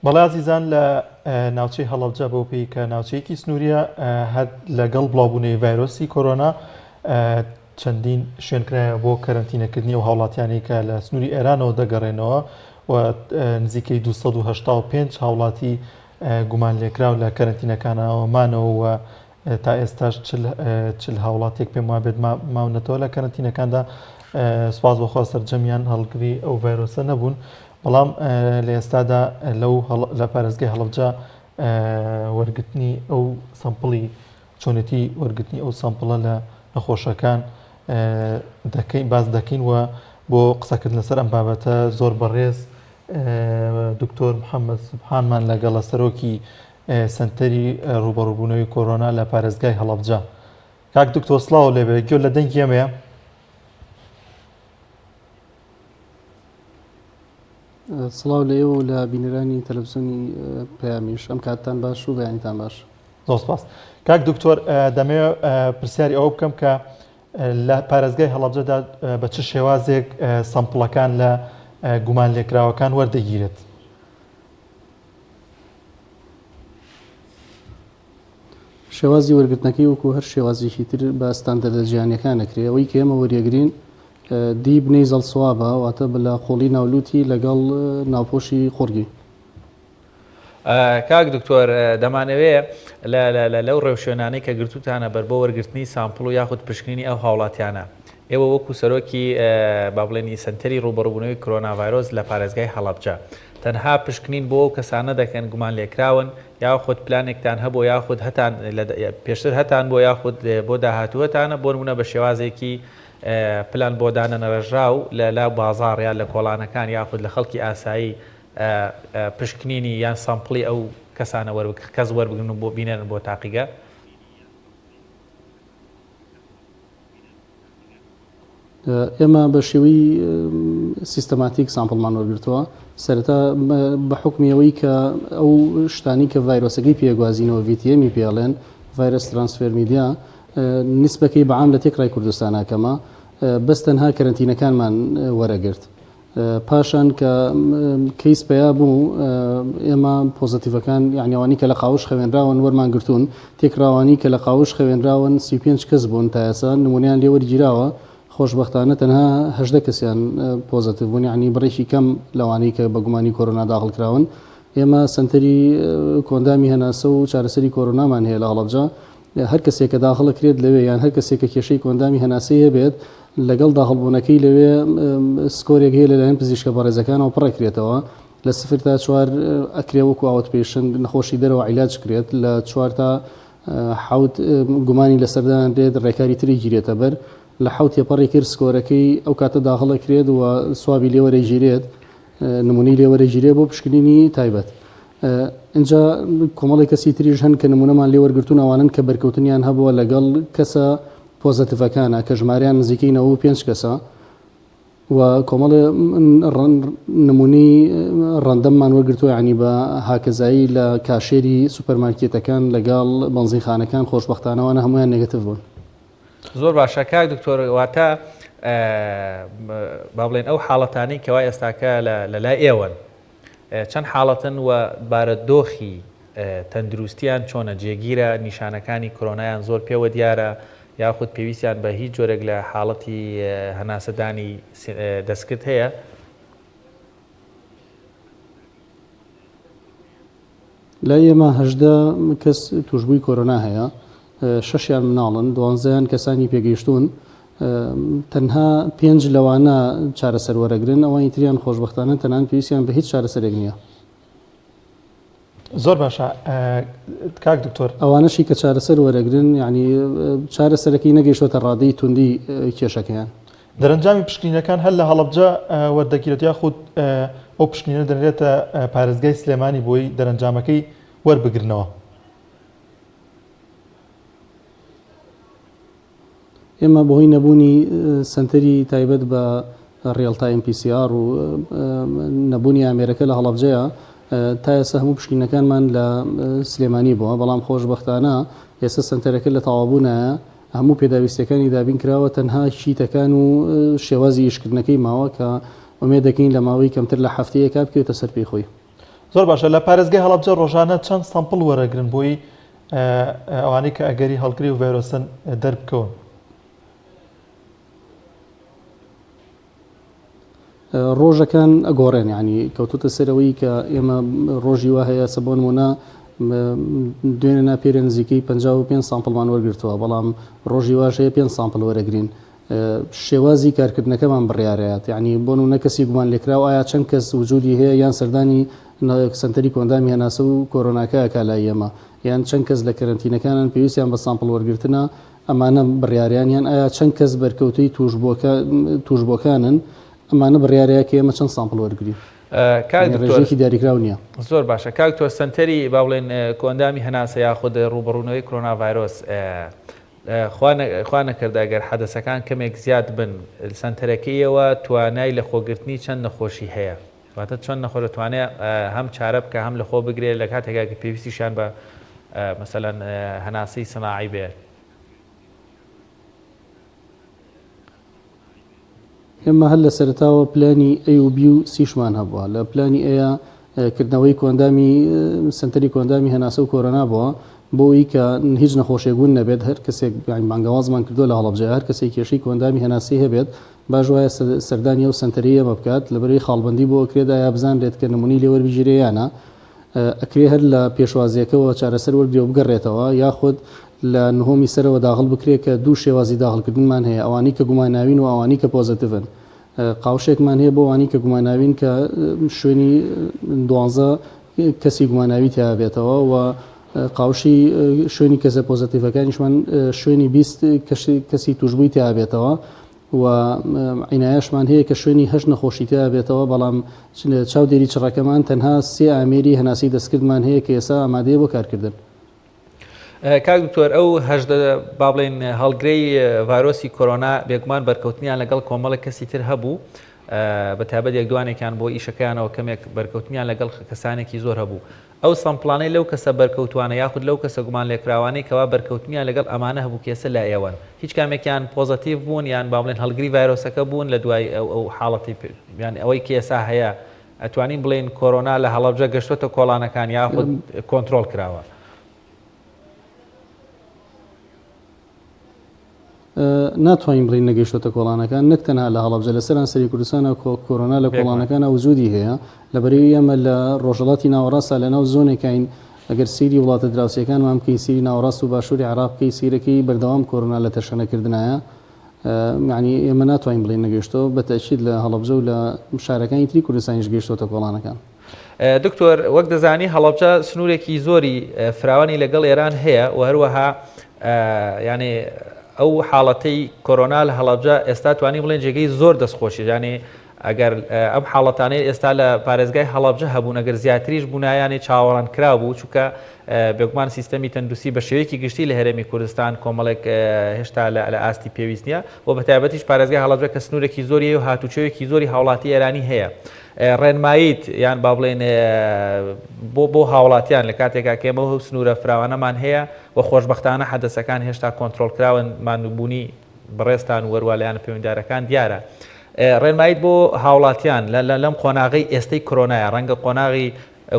بەڵێ ئازیزان لە ناوچەی هەڵەبجە بەو پێی کە ناوچەیەکی سنووریە هەر لەگەڵ بڵاوبوونەوەی ڤایرۆسی کۆرۆنا چەندین شوێن کرایە بۆ کەرەنتینەکردنی ئەو هاوڵاتیانەی کە لە سنووری ئێرانەوە دەگەڕێنەوە و نزیکەی 285 هاوڵاتی گومان لێکراو لە کەرەنتینەکانەوە مانەوە و تا ئێستاش چل هاوڵاتیەک پێم وابێت ماونەتەوە لە کەرەنتینەکاندا سوپاس بۆخوا سەرجەمیان هەڵگری ئەو ڤایرۆسە نەبوون بەڵام لە ئێستادا لەو لە پارێزگای هەڵەبجە وەرگرتنی ئەو sample ی چۆنێتی وەرگرتنی ئەو sample ە لە نەخۆشەکان دەکەین باس دەکەین و بۆ قسەکردن لەسەر ئەم بابەتە زۆر بەڕێز دکتۆر محەممەد سوبحانمان لەگەڵە سەرۆکی سەنتەری ڕووبەڕووبوونەوەی کۆرۆنا لە پارێزگای هەڵەبجە. کاک دکتۆر سڵاو لێبێ گوێ لە دەنگی ئەمەیە؟ سڵاو لە ئێوە و لە بینەرانی تەلەڤزیۆنی پەیامیش ئەم کاتتان باش و بەیانیتان باش. زۆر سپاس کاک دکتۆر دەمەوێت پرسیاری ئەوە بکەم کە لە پارێزگای هەڵەبجەدا بە چ شێوازێک sample ەکان لە گومان لێکراوەکان وەردەگیرێت؟ شێوازی وەرگرتنەکەی وەکو هەر شێوازێکی تر بە ستاندەردە جیهانیەکان ئەکرێ ئەوەی کە ئێمە وەریەگرین deep nasal swab ە واتە لە قوڵی ناولوتی لەگەڵ ناوپۆشی قوڕگی. کاک دکتۆر دەمانەوێ لەو ڕێوشوێنانەی کە گرتوتانە بەر بۆ وەرگرتنی sample و یاخود پشکنینی ئەو هاوڵاتیانە ئێوە وەکو سەرۆکی با بڵێنی سەنتەری ڕووبەڕووبوونەوەی کۆرۆنا ڤایرۆس لە پارێزگای هەڵەبجە تەنها پشکنین بۆ ئەو کەسانە دەکەن گومانلێکراون یاخود پلانێکتان هەبوو یاخود هەتان پێشتر هەتان بۆ یاخود بۆ داهاتوو هەتانە بۆ نمونە بە شێوازێکی پلان بۆ دانەنەڕێژراو لە لا بازاڕ یان لە کۆڵانەکان یاخود لە خەڵکی ئاسایی پشکنینی یان sample ی ئەو کەسانە کەس وەربگرن و بۆ بینێرن بۆ تاقیگە؟ ئێمە بە شێوەی سیستەماتیک sample مان وەرگرتووە سەرەتا بە حوکمی ئەوەی کە ئەو شتانی کە ڤایرۆسەکەی پێگوازینەوە VTM ی پێڵێن virus transfer media نیسبەکەی بەعام لە تێکڕای کوردستانە کەمە بەس تەنها کەرەنتینەکانمان وەرەگرت پاشان کە case پەیا بوو ئێمە positive ەکان یانی ئەوانی کە لە قاوش خەوێنراون وەرمان گرتوون تێکڕاوانی کە لە قاوش خەوێنراون 35 کەس بوون تا ئێستا نمونیان لێ وەرگیراوە خۆشبەختانە تەنها 18 کەسیان positive بوون یعنی بڕێکی کەم لەوانەی کە بە گومانی کۆرۆنا داخڵ کراون ئێمە سەنتەری کۆندامی هەناسە و چارەسەری کۆرۆنامان هەیە لە هەڵەبجە هەر کەسێک کە داخڵ ئەکرێت لەوێ یان هەر کەسێک کە کێشەی کۆئەندامی هەناسەی هەبێت لەگەڵ داخڵبوونەکەی لەوێ score ێک هەیە لەلایەن پزیشکە بەڕێزەکانەوە پڕەکرێتەوە لە سفر تا چوار ئەکرێ وەکو outpatient نەخۆشی دەرەوە عیلاج کرێت لە چوار تا حەوت گومانی لەسەردانرێت ڕێکاری تری گیرێتە بەر لە حەوت تێپەڕی کرد score ەکەی ئەو کاتە داخڵ ئەکرێت و swab ی لێوەرەگیرێت نمونەی لێوەرەگیرێ بۆ پشکنینی تایبەت. ئینجا کۆمەڵی کەسی تریش هەن کە نمونەمان لێ وەرگرتوون ئەوانەن کە بەرکەوتنیان هەبووە لەگەڵ کەسە positive ەکانە کە ژمارەیان نزیکەی 95 کەسە و کۆمەڵێ نمونەی random مان وەرگرتووە یعنی بە هاکەزایی لە cashier ی سوپەرمارکێتەکان لەگەڵ بەنزینخانەکان خۆشبەختانەوانە هەمویان negative بوون. زۆر باشە کاک دکتۆر واتە با بڵێن ئەو حاڵەتانەی کەوا ئێستاکە لە لای ئێوەن چەند حاڵەتن و بارودۆخی تەندروستیان چۆنە جێگیرە نیشانەکانی کرۆنایان زۆر پێوە دیارە یاخود پێویستیان بە هیچ جۆرێک لە حاڵەتی هەناسەدانی دەستکرد هەیە؟ لای ئێمە 18 کەس توشبووی کۆرۆنا هەیە شەشیان مناڵن دوانزەیان کەسانی پێگەیشتوون تەنها پێنج لەوانە چارەسەر وەرەگرن ئەوانی تریان خۆشبەختانە تەنان پێویستیان بە هیچ چارەسەرێک نییە. زۆر باشە کاک دکتۆر. ئەوانەشی کە چارەسەر وەرەگرن یعنی چارەسەرەکەی نەگەیشتۆتە ڕادەی توندی کێشەکەیان. دەرەنجامی پشکنینەکان هەر لە هەڵەبجە وەردەگیرێت یاخود ئەو پشکنینە دەنرێتە پارێزگای سلێمانی بۆی دەرەنجامەکەی وەربگرنەوە؟ ئێمە بەهۆی نەبوونی سەنتەری تایبەت بە real time PCR و نەبوونی ئامێرەکە لە هەڵەبجەیە تا ئێستا هەموو پشکنینەکانمان لە سلێمانی بووە بەڵام خۆشبەختانە ئێستا سەنتەرەکە لە تەواوبوونایە هەموو پێداویستیەکانی دابین کراوە تەنها kit ەکان و شێوازی ئیشکردنەکەی ماوە کە ئومێد دەکەین لە ماوەی کەمتر لە هەفتەیەکا بکەوێتە سەر پێی خۆی. زۆر باشە لە پارێزگای هەڵەبجە ڕۆژانە چەند sample وەرەگرن بۆی ئەوانەی کە ئەگەری هەڵگری و ڤایرۆسن دەربکەون؟ ڕۆژەکان ئەگۆڕێن یعنی کەوتوتە سەرەوەی کە ئێمە ڕۆژی وا هەیە سە بۆ نمونە دوێنێ نا پێرێ نزیکەی 55 sample مان وەرگرتووە بەڵام ڕۆژی واش هەیە 5 sample وەرەگرین شێوازی کارکردنەکەمان بڕیارەیات یعنی بۆ نمونە کەسی گومان لێکراو ئایا چەند کەس وجودی هەیە یان سەردانی سەنتەری کۆئەندامی هەناسە و کۆرۆناکە ئەکا لای ئێمە یان چەند کەس لە کەرەنتینەکانن پێویستیان بە sample وەرگرتنە ئەمانە بڕیاریان یان ئایا چەند کەس بەرکەوتەی تووشبووەکانن، ئەمانە بڕیارەیە کە ئێمە چەند sample وەرگرین. کاک یانی دکتۆر ڕێژەیەکی دیاریکراو نییە. زۆر باشە کاک دکتۆر سەنتەری با بڵێن کۆئەندامی هەناسە یاخود ڕووبەڕوونەوەی کۆرۆنا ڤایرۆس خوا نەکردە گەر حەدەسەکان کەمێک زیاد بن سەنتەرەکەیەوە توانای لەخۆگرتنی چەند نەخۆشی هەیە؟ واتە چۆن نەخۆش دەتوانێ هەم چارە بکا هەم لەخۆ بگرێ لە کاتێکا کە پێویستیشیان بە مەسەلەن هەناسەی سناعی بێ؟ ئێمە هەر لە سەرەتاوە پلانی A و B و C شمان هەبووە. لە پلانی A کردنەوەی کۆئەندامی سەنتەری کۆئەندامی هەناسە و کۆرۆنا بووە بۆ ئەوەی کە هیچ نەخۆشێک ون نەبێت هەر کەسێک یانی بانگەوازمان کردووە لە هەڵەبجە هەر کەسێک کێشەی کۆئەندامی هەناسەی هەبێت باش وایە سەردانی ئەو سەنتەرەی ئێمە بکات، لەبەرئەوەی خاڵبەندی بۆ ئەکرێت ئایا بزانرێت کە نمونەی لێ وەربگیرێ یا نا، ئەکرێ هەر لە پێشوازیەکەوە چارەسەر وەرگرێ و بگەڕێتەوە، یاخود لە نهۆمی سەرەوە داغڵ بکرێ کە دوو شێوازی داغڵکردنمان هەیە ئەوانەی کە گوماناوین و ئەوانەی کە پۆزەتیڤن. قاوشێکمان هەیە بۆ ئەوانەی کە گوماناوین کە شوێنی دوانزە کەسی گوماناوی تیا بێتەوە و قاوشی شوێنی کەسە پۆزەتیڤەکانیشمان شوێنی 20 کەسی توشبووی تیا بێتەوە و عینایەشمان هەیە کە شوێنی هەشت نەخۆشی تیا بێتەوە، بەڵام چاودێری چڕەکەمان تەنها سێ ئامێری هەناسەی دەستکردمان هەیە کە ئێستا ئامادەیە بۆ کارکردن. کاک دکتۆر ئەو 18 با بڵێین هەڵگرەی ڤایرۆسی کۆرۆنا بێگومان بەرکەوتنیان لەگەڵ کۆمەڵێک کەسی تر هەبوو بە تایبەت یەک دوانێکیان بۆ ئیشەکەیانەوە کەمێک بەرکەوتنیان لەگەڵ کەسانێکی زۆر هەبوو ئەو سەمپڵانەی لەو کەسە بەرکەوتوانە یاخود لەو کەسە گومانلێکراوانەی کەوا بەرکەوتنیان لەگەڵ ئەمانە هەبوو کە ئێستا لای ئێوەن هیچ کامێکیان پۆزەتیڤ بوون یان با بڵێن هەڵگری ڤایرۆسەکە بوون لە دوای ئەو ئەو حاڵەتی یان ئەوەی کە ئێستا هەیە ئەتوانین بڵێین کۆرۆنا لە هەڵەبجە گەشتۆتە کۆڵانەکان یاخود کۆنترۆڵ کراوە؟ ناتوانین بڵێین نەگەیشتۆتە کۆڵانەکان، نەک تەنها لە هەڵەبجە لە سەرانسەری کوردستانا کۆرۆنا لە کۆڵانەکانا وجودی هەیە، لەبەرئەوەی ئێمە لە ڕۆژهەڵاتی ناوەڕاستدا لەناو زۆنێکاین، ئەگەر سەیری وڵاتە دراوسێکانمان بکەین، سەیری ناوەڕاست و باشووری عێراق بکەی، سەیرەکەی بەردەوام کۆرۆنا لە تەشەنەکردنایە، یانی ئێمە ناتوانین بڵێین نەگەیشتۆ، بە تەئکید لە هەڵەبجە و لە شارەکانی تری کوردستانیش گەیشتۆتە کۆڵانەکان. دکتۆر وەک دەزانی هەڵەبجە سنوورێکی زۆری فراوانی لەگەڵ ئێران هەیە و هەروەها یانێ ئەو حاڵەتەی کۆرۆنا لە هەڵەبجە ئێستا توانی بڵێن جێگەی زۆر دەستخۆشی یانێ ئەگەر ئەم حاڵەتانەی ئێستا لە پارێزگای هەڵەبجە هەبوون ئەگەر زیاتریش بوونایانی چاوەڕان کرا بوو چونکە بێگومان سیستەمی تەندروستی بە شێوەیەکی گشتی لە هەرێمی کوردستان کۆمەڵێک هێشتا لە ئاستی پێویست نییە و بە تایبەتیش پارێزگای هەڵەبجە کە سنوورێکی زۆری و هاتوچۆیەکی زۆری هاوڵاتی ئێرانی هەیە ڕێنماییت یان با بڵێین بۆ بۆ هاوڵاتیان لە کاتێکا کە ئێمە ئەو سنوورە فراوانەمان هەیە و خۆشبەختانە حەدەسەکان هێشتا کۆنترۆڵ کراون ماندووبوونی بەڕێزتان و وەروا لایەنە پەیوەندیدارەکان دیارە ڕێنماییت بۆ هاوڵاتیان لەم قۆناغەی ئێستەی کۆرۆنایە ڕەنگە قۆناغی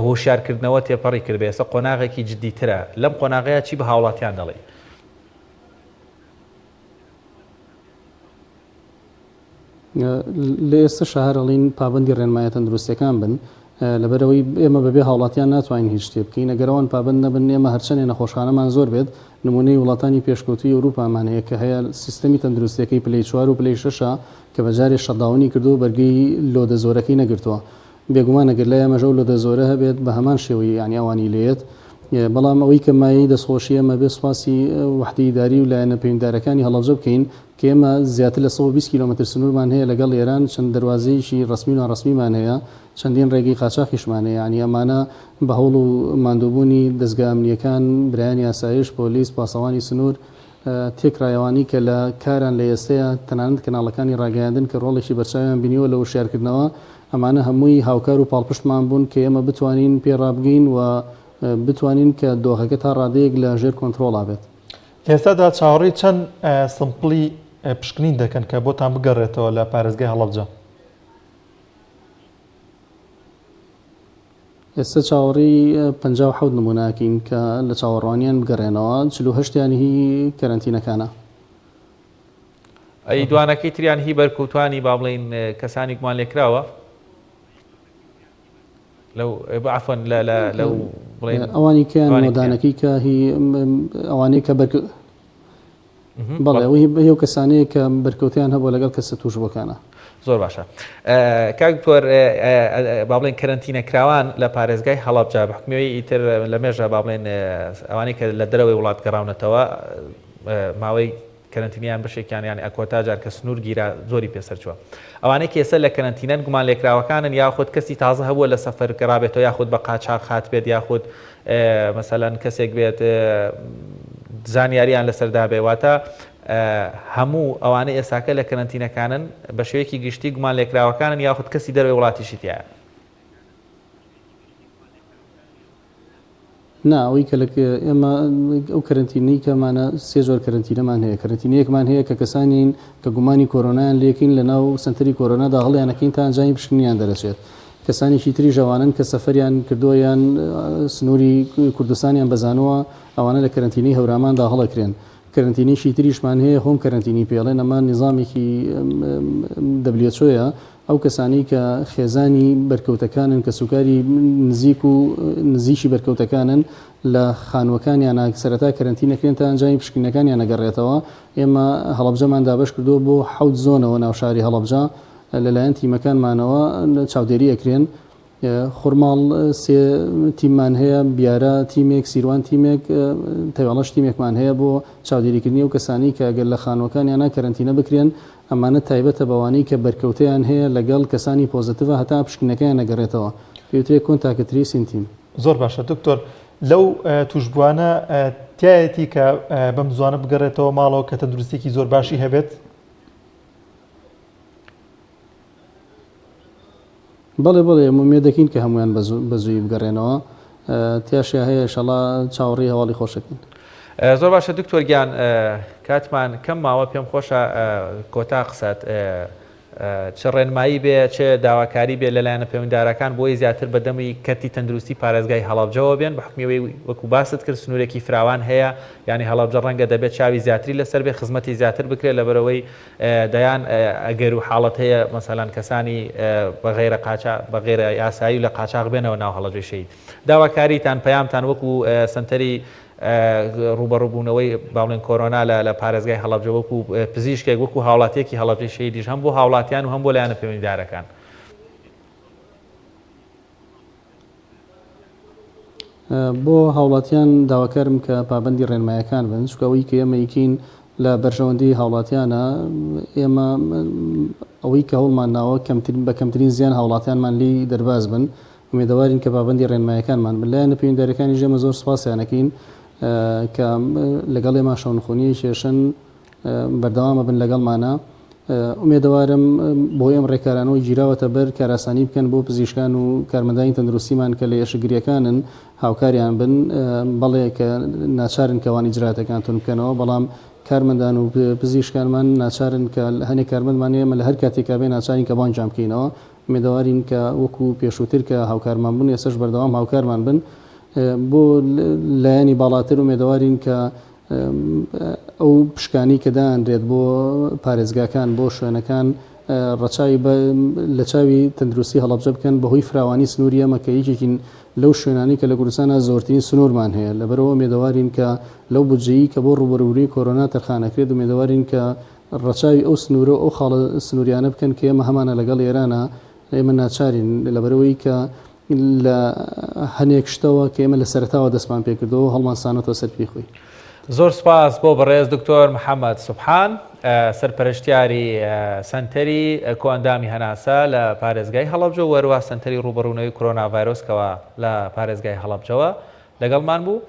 هۆشیارکردنەوە تێپەڕی کردبێ ئێستا قۆناغێکی جدیترە لەم قۆناغەیە چی بە هاوڵاتیان دەڵێی؟ لە ئێستەشا هەر ئەڵێین پابەندی ڕێنمایە تەندروستیەکان بن، لەبەرئەوەی ئێمە بەبێ هاوڵاتیان ناتوانین هیچ شتێ بکەین، ئەگەر ئەوان پابەند نەبن ئێمە هەرچەندێ نەخۆشخانەمان زۆر بێت، نمونەی وڵاتانی پێشکەوتووی ئەوروپامان هەیە کە هەیە سیستەمی تەندروستیەکەی پلەی چوار و پلەی شەشە کە بە جارێ shutdown ی کردووە بەرگەی load ە زۆرەکەی نەگرتووە. بێگومان ئەگەر لای ئێمەش ئەو load ە زۆرە هەبێت بە هەمان شێوەی یانی ئەوانی لێیەت، بەڵام ئەوەی کە مایەی دەستخۆشی ئێمە بێ سوپاسی وەحدەی ئیداری و لایەنە پەیوەندیدارەکانی هەڵەبجە بکەین کە ئێمە زیاتر لە 120 کیلۆمەتر سنوورمان هەیە لەگەڵ ئێران، چەند دەروازەیەکی ڕەسمی و ناڕەسمیمان هەیە، چەندین ڕێگەی قاچاخیشمان هەیە، یانی ئەمانە بە هەوڵ و ماندووبوونی دەزگا ئەمنییەکان، برایانی ئاسایش، پۆلیس، پاسەوانی سنوور، تێکڕای ئەوانەی کە لە کاران لە ئێستەیا، تەنانەت کەناڵەکانی ڕاگەیاندن کە ڕۆڵێکی بەرچاویان بینیوە لە وشیارکردنەوە، ئەمانە هەمووی هاوکار و پاڵپشتمان بوون کە ئێمە بتوانین پێ ڕابگەین و بتوانین کە دۆخەکە تا ڕادەیەک لە ژێر کۆنترۆڵا بێت. لە ئێستادا چاوەڕێی چەند سمپڵی پشکنین دەکەن کە بۆتان بگەڕێتەوە لە پارێزگای هەڵەبجە؟ ئێستا چاوەڕێی 57 نمونە ئەکەین کە لە چاوەڕوانیان بگەڕێنەوە، 48 یان هی کەرەنتینەکانە. ئەی دوانەکەی تریان هی بەرکەوتوانی با بڵێین کەسانی گومان لێکراوە؟ لەو عەفوەن لە لە لەو بڵێین ئەوانی کەیان نۆدانەکەی کە هی ئەوانەی کە بەرکە بەڵێ ئەوە هی ئەو کەسانەیە کە بەرکەوتیان هەبووە لەگەڵ کەسە تووشبووەکانە. زۆر باشە کاک دکتۆر با بڵێن کەرەنتینە کراوان لە پارێزگای هەڵەبجە بە حکومی ئیتر لە مێژە با بڵێن ئەوانەی کە لە دەرەوەی وڵات گەڕاونەتەوە ماوەی کەرەنتینیان بەشێکیان یانی ئەکۆتا جار کە سنوور گیرا زۆری پێ سەرچووە. ئەوانەی کە ئێستا لە کەرەنتینەن گومانلێکراوەکانن یاخود کەسی تازە هەبووە لە سەفەر گەڕابێتەوە یاخود بە قاچاغ هاتبێت یاخود مەسەلەن کەسێک بێت زانیاریان لەسەر دابێ واتە هەموو ئەوانەی ئێستاکە لە کەرەنتینەکانن بە شێوەیەکی گشتی گومانلێکراوەکانن یاخود کەسی دەرەوەی وڵاتیشی تیایە. نا ئەوەی کە لە ئێمە ئەو کەرەنتینەی کەمانە سێ جۆر کەرەنتینەمان هەیە کەرەنتینەیەکمان هەیە کە کەسانین کە گومانی کۆرۆنایان لێکین لە ناو سەنتەری کۆرۆنادا هەڵیانەکەین تا ئەنجامی پشکنینیان دەرەچێت کەسانێکی تریش ئەوانەن کە سەفەریان کردووە یان سنووری کوردستانیان بەزانووە ئەوانە لە کەرەنتینەی هەوراماندا هەڵەکرێن کەرەنتینێکی تریشمان هەیە home کەرەنتینی پێڵێن ئەمە نیزامێکی WHO یە ئەو کەسانەی کە خێزانی بەرکەوتەکانن، کەسوکاری نزیک و نزیکی بەرکەوتەکانن لە خانووەکانیانا سەرەتا کەرەنتینە کرێن تا ئەنجامی پشکنینەکانیان ئەگەڕێتەوە. ئێمە هەڵەبجەمان دابەش کردووە بۆ حەوت زۆنەوە ناو شاری هەڵەبجە لەلایەن تیمەکانمانەوە چاودێری ئەکرێن. خورماڵ سێ تیممان هەیە، بیارە تیمێک، سیروان تیمێک، تەوێڵەش تیمێکمان هەیە بۆ چاودێریکردنی ئەو کەسانەی کە گەر لە خانووەکانیانا کەرەنتینە بکرێن، ئەمانە تایبەتە بەوانەی کە بەرکەوتەیان هەیە لەگەڵ کەسانی positive ە هەتا پشکنینەکەیان نەگەڕێتەوە، پێوترێ contact tracing team. زۆر باشە دکتۆر لەو توشبوانە تیایەتی کە بەم زوانە بگەڕێتەوە ماڵەوە کە تەندروستیەکی زۆر باشی هەبێت؟ بەڵێ بەڵێ ئێمە ئومێد دەکەین کە هەموویان بە زوویی بگەڕێنەوە تیاشیا هەیە ئیشەڵا چاوەڕێی هەواڵی خۆشەکەین. زۆر باشە دکتۆر گیان کاتمان کەم ماوە پێم خۆشە کۆتا قسەت چ ڕێنمایی بێ چ داواکاری بێ لە لایەنە پەیوەندیدارەکان بۆی زیاتر بە دەمی کەرتی تەندروستی پارێزگای هەڵەبجەوە بێن بە حکومی ئەوەی وەکو باست کرد سنوورێکی فراوان هەیە یانی هەڵەبجە ڕەنگە دەبێت چاوی زیاتری لەسەر بێ خزمەتی زیاتر بکرێت لەبەرئەوەی دەیان ئەگەر و حاڵەت هەیە مەسەلەن کەسانی بە غەیرە قاچا بە غەیرە یاسایی و لە قاچاغ بێنەوە ناو هەڵەبجەی شەهید. داواکاریتان، پەیامتان وەکو سەنتەری ڕووبەڕووبوونەوەی با بڵێن کۆرۆنا لە لە پارێزگای هەڵەبجە وەکو پزیشکێک وەکو هاوڵاتیەکی هەڵەبجەی شەهیدیش هەم بۆ هاوڵاتیان و هەم بۆ لایەنە پەیوەندیدارەکان. بۆ هاوڵاتیان داواکارم کە پابەندی ڕێنمایەکان بن، چونکە ئەوەی کە ئێمە ئیکەین لە بەرژەوەندی هاوڵاتیانە، ئێمە ئەوەی کە هەوڵمان ناوە کەمترین بە کەمترین زیان هاوڵاتیانمان لێی دەرباز بن، ئومێدەوارین کە پابەندی ڕێنمایەکانمان بن. لایەنە پەیوەندیدارەکانیش ئێمە زۆر سوپاسیان ئەکەین کە لەگەڵ ئێمە شەونخونیی کێشن، بەردەوام ئەبن لەگەڵمانا. ئومێدەوارم بەهۆی ئەم ڕێکارانەوە گیراوەتە بەر کارئاسانی بکەن بۆ پزیشکان و کارمەندانی تەندروستیمان کە لە ئێشکگرییەکانن هاوکاریان بن. بەڵێ کە ناچارن کە ئەوان ئیجرائاتەکان توند بکەنەوە، بەڵام کارمەندان و پزیشکانمان ناچارن کە هەنێک کارمەندمان هەیە ئێمە لە هەر کاتێکا بێ ناچارین کە بانگیان بکەینەوە. ئومێدەوارین کە وەکو پێشووتر کە هاوکارمان بوون ئێستەش بەردەوام هاوکارمان بن. بۆ لایەنی باڵاتر ئومێدەوارین کە ئەو پشکانەی کە دانرێت بۆ پارێزگاکان بۆ شوێنەکان ڕەچاوی لە چاوی تەندروستی هەڵەبجە بکەن بەهۆی فراوانی سنووری ئەمە کە یەکێکین لەو شوێنانی کە لە کوردستانە زۆرترین سنوورمان هەیە لەبەرەوە ئومێدەوارین کە لەو بودجەیی کە بۆ ڕووبەروبوونەوەی کۆرۆنا تەرخانەکرێت ئومێدەوارین کە ڕەچاوی ئەو سنوورە و ئەو خاڵە سنووریانە بکەن کە ئێمە هەمانە لەگەڵ ئێرانە ئێمە ناچارین لەبەرەوەی کە لە هەنێک شتەوە کە ئێمە لە سەرەتاوە دەستمان پێکردەوە و هەڵمانسانەتەوە سەر پێی خۆی. زۆر سوپاس بۆ بەڕێز دکتۆر محەمەد سوبحان سەرپەرشتیاری سەنتەری کۆئەندامی هەناسە لە پارێزگای هەڵەبجە و هەروەها سەنتەری ڕووبەڕوونەوەی کۆرۆنا ڤایرۆس کەوا لە پارێزگای هەڵەبجەوە لەگەڵمان بوو.